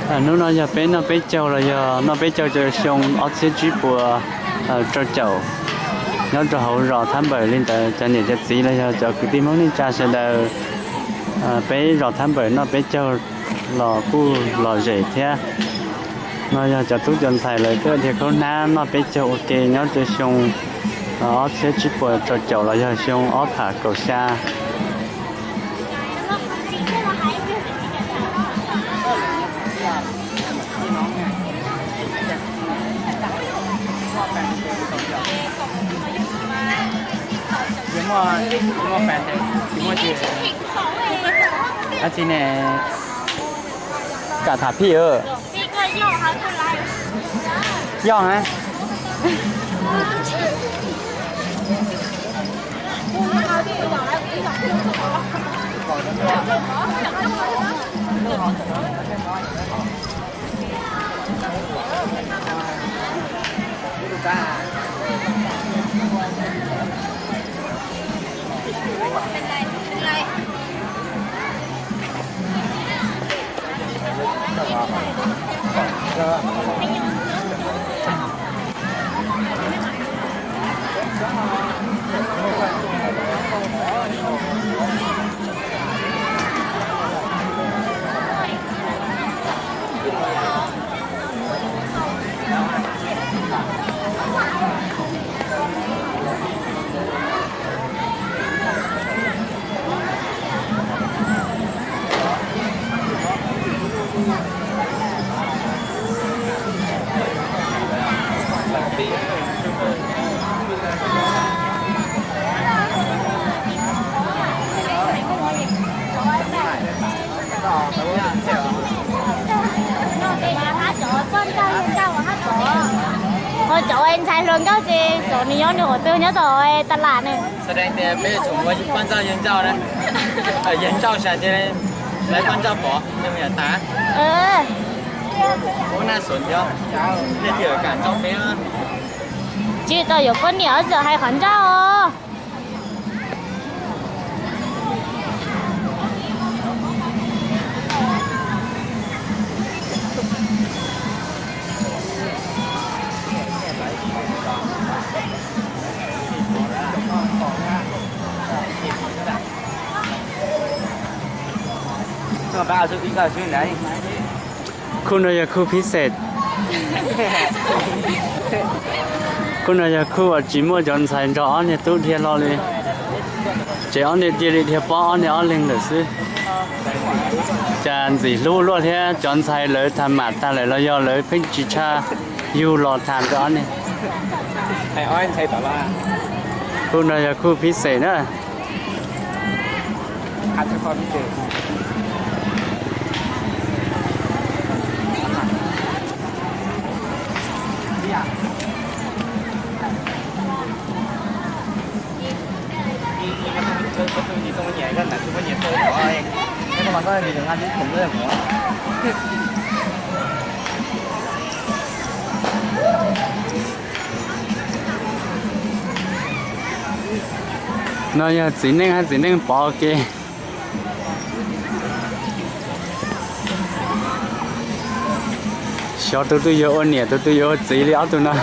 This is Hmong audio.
Hnub no yog peb noj peb caug los yog noj peb caug rau xyoo ob txhiab tsib puas rau caum nyob rau hauv zos Thab Npawm li ntawd. Cov niam cov txiv los yog cov kwv tij Hmoob neej tsa sawv daws, peb zos Thab Npawm noj peb caug los kuj lom zem thiab. No yog cov tub cov ntxhais lawv tuaj dhia khaub hnab noj peb caug ua ke nyob rau xyoo ob txhiab tsib puas rau caum los yog xyoo ob phav kaum xya. Dab tsi ne? Kam tham phij. Yog a. Ho cov ntxhais hluas nkauj ces xyov nws nyob nws qhov twg nyob tom tas las ne. Peb tsoom ua poj ntxoog yeej ncauj na, yeej ncauj sas ces lawv poj ntxoog pov nws yam tas. Ub na xom ntiav, nej twb kam ncauj peb. Tsis tau yuav poj niam txawm hais qhov ncauj. Khub no yog khub phib xes. Khub no yog khub uas tsis muaj cov ntxhais nrog ob niag tub dhia hlo li. Ces ob niag cia li dhia pob ob niag ob leeg lawm xwb. Cas ntxim hlub luaj thiab, cov ntxhais lawv tham mam tag lawm los yog lawv pheej tsis tshaj yug los tham rau ob niag. Khub no yog khub phib xes na. No yog txiv neej hab txiv neej pov ke. Xyov tus twg yuav ua niam tus twg yuav ua txiv li ob tug no.